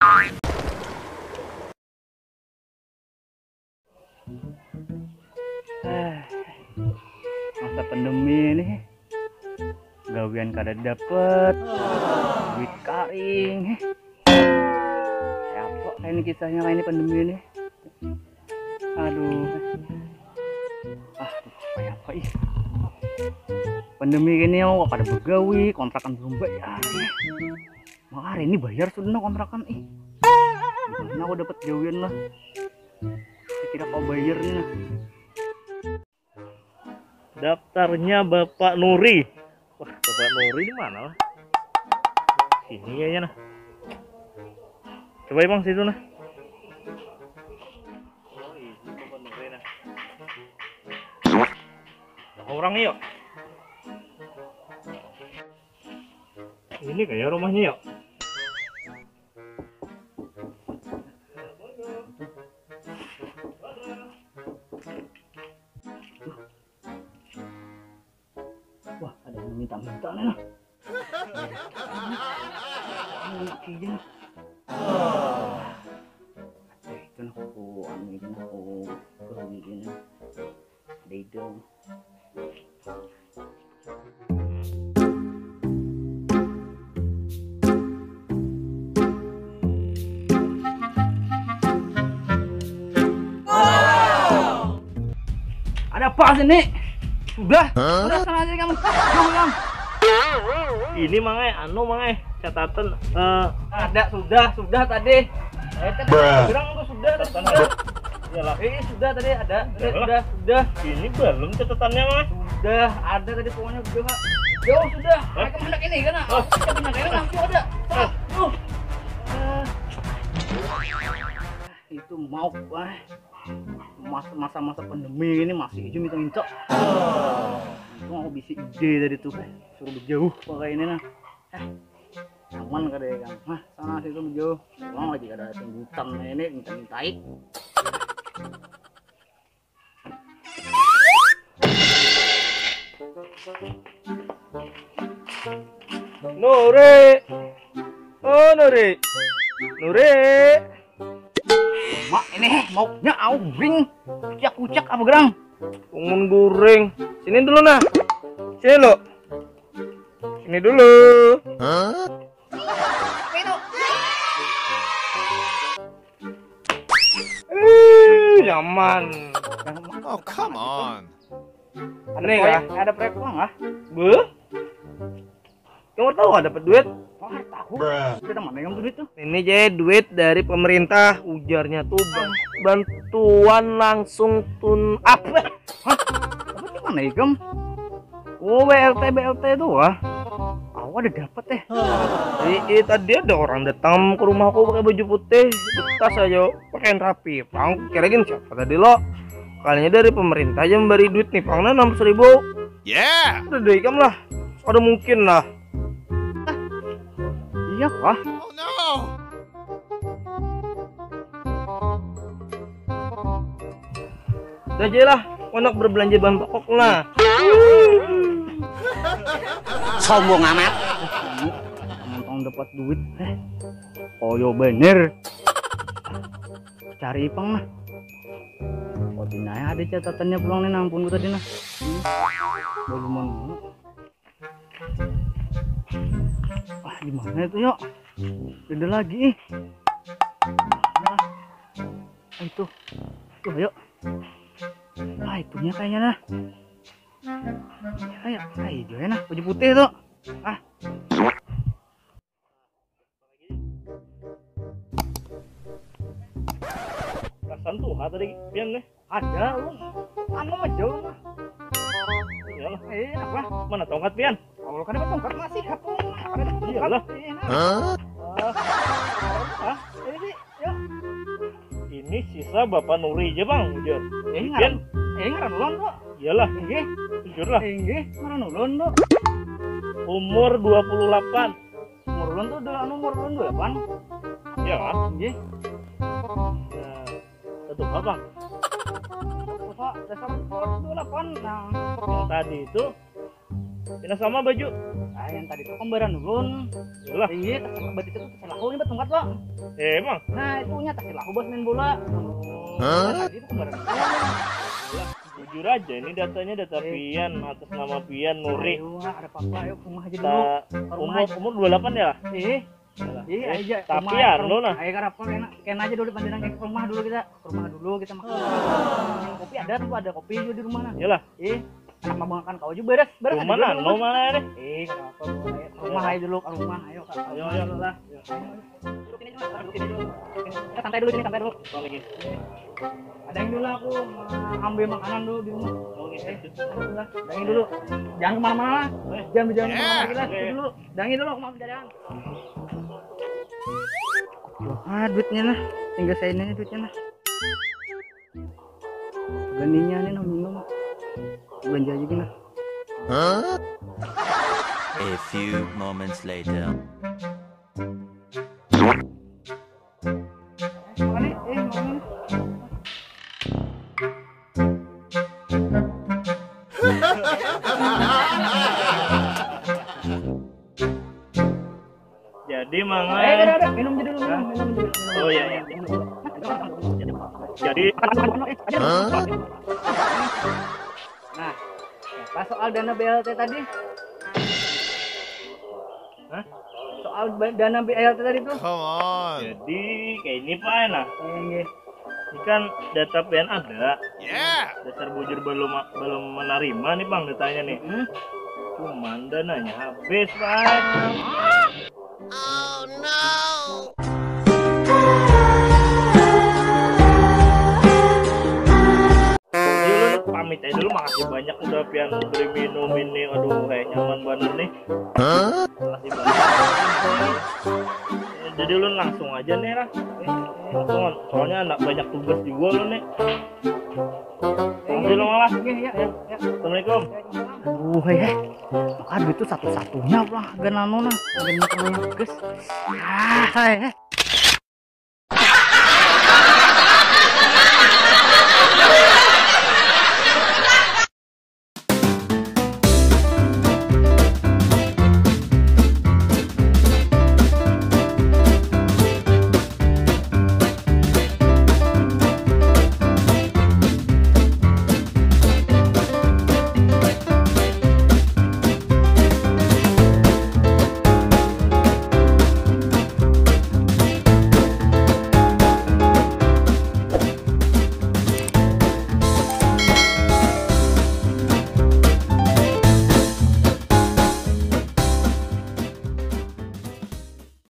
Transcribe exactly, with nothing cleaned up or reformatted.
Masa pandemi ini, gawian kada dapat, duit karing. Apa kayak ini kisahnya, kayak ini pandemi ini? Aduh. Ah, kayak apa ih? Pandemi gini, aku kada begawi, kontrakan belum bayar. Mak, hari ini bayar sudah nah kontrakan ih. Mana aku dapat gawian lah? Kira kau bayar nih nah. Daftarnya Bapak Nuri. Wah, Bapak Nuri di mana lah? Sini kayaknya nah. Coba ya, Bang, situ nah. Oh, ini Bapak Nuri nah. Orang yuk. Ini kayak rumahnya yuk. Wah, ada yang minta-minta nih lah. Ini laki aja nih. Ada itu nah, aku anu itu nah, aku kerugi ini. Ada itu. Ada apa sini? Sudah, sudah sana aja kamu. Kamu, kamu. Ini, Mang, eh, anu, Mang, eh, catatan, eh, ada, sudah, sudah tadi. Eh, tadi bilang tuh sudah, tadi sudah. Iyalah. Eh, sudah tadi ada. Eh, sudah, sudah. Ini belum catatannya, Mang. Sudah, ada tadi pokoknya sudah, Kak. Yo, sudah. Hah? Mereka hendak ini kan? Oh, kita pindah kayak langsung ada. Ah, tuh. Eh. Itu mau, wah. Mas-, masa-masa pandemi ini masih aja minta-minta. Itu aku bisa ide dari tuh, eh. Suruh berjauh pakai ini nah. Eh, aman kada ya, Kang? Nah, sana situ berjauh. Pulang lagi kada ada tuntutan ini, minta-mintai. Nuri. Oh, Nuri. Nuri. Mak, ini maunya au guring. Kucak-kucak apa gerang? Pungun guring. Sini dulu nah. Sini lo. Sini dulu. Apa itu? Eh, nyaman. Oh, come on. Ada proyek, ada proyek uang lah. Beuh? Kamu tahu nggak dapat duit? Oh, tahu. Kita mana yang duit tuh? Ini jadi duit dari pemerintah, ujarnya tuh ban-, bantuan langsung tun apa? Hah? Apa tuh mana ikam? Oh, B L T, B L T tuh wah. Aku ada dapat eh. Ih, ih, tadi ada orang datang ke rumahku pakai baju putih, betas aja, pakaian rapi. Pang, kira gini siapa tadi lo? Kalinya dari pemerintah aja memberi duit nih, pang nah enam ratus ribu. Yeah. Udah deh, ikam lah. Ada mungkin lah. Iya kah? Oh no. Udah aja lah, anak berbelanja bahan pokok lah. Sombong amat. Nonton dapat duit, eh. Koyo bener. Cari ipang lah. Oh, dina ada catatannya pulang nih, ampun tadi nah. Belum mau. Ah, di mana itu, yuk? Ada lagi. Nah. Ah, itu. Tuh, ayo. Ah, itunya kayaknya nah. Ayo, ayo juga nah, baju putih tuh. Ah. Perasaan tuh, ah, tadi pian nih. Ada, lu. Anu aja lu mah. Iyalah. Eh, apa? Mana tongkat pian? Kalau kada ada tongkat masih aku. Kada ada tongkat. Iyalah. Iya, nah. Hah? Ah, ini sih, ya. Ini sisa Bapak Nuri aja, Bang, ujar. Eh, ngaran, eh, ngaran ulun tuh. Iyalah. Inggih. Jujur lah. Inggih, ngaran ulun tuh. Umur dua puluh delapan. Umur ulun tuh udah anu, umur ulun dua puluh delapan. Iya, kan? Inggih. Ya, satu apa? Tuh, Pak, dasar umur dua puluh delapan, nah. Yang tadi itu pina sama baju. Yang tadi tuh kembaran ulun. Yalah. Tinggi, tercetak batis itu tercelah ini batungkat lo. Eh, emang? Nah, itu nya tercelah bos main bola. Hah? Tadi itu kembaran ulun. Jujur aja, ini datanya data pian, atas nama pian, Nuri. Ayo, ada apa-apa, ayo ke rumah aja dulu. Umur, umur dua puluh delapan ya? Eh, iya aja. Tapi ya, lu nah. Ayo, karena apa, kena, kena aja dulu, pandangan ke rumah dulu kita. Ke rumah dulu kita makan. Kopi ada tuh, ada kopi juga di rumah nah. Iyalah. Eh, anak mabangakan kau juga beres, beres. Rumah nah, lo mana deh? Eh, kenapa lu? Ayo, ke rumah aja dulu, ke rumah. Ayo, ayo, ayo lah. Kita santai dulu sini, santai dulu. Ada yang dulu aku ambil makanan dulu di rumah. Oke, ada yang dulu. Jangan kemana-mana lah. Jangan berjalan kemana-mana lagi lah. Itu dulu. Jangan dulu, aku mau jalan. Ah, duitnya nah. Tinggal saya ini duitnya nah. Ganinya nih nah minum. Belanja aja gini. A few moments later. Jadi mangai. Eh, ada, ada. Minum aja dulu, minum, minum aja dulu. Oh iya, iya. Jadi, nah, pas soal dana B L T tadi. Hah? Soal dana B L T tadi tuh. Come on. Jadi kayak ini Pak nah. Ini kan data pian ada. Yeah. Dasar bujur belum belum menerima nih Bang datanya nih. Hmm? Cuman dananya habis Pak. Oh no. Jadi ulun pamit aja dulu, makasih banyak udah pian beri minum ini, aduh kayak nyaman banget nih. Hah? Makasih banyak. Jadi ulun langsung aja nih lah. Langsung, soalnya anak banyak tugas juga ulun nih. Makasih ulun lah. Iya, iya, iya. Assalamualaikum. Aduh, heh. Maka duit tuh satu-satunya lah, ganano nah. Ganano guys. Ah, heh.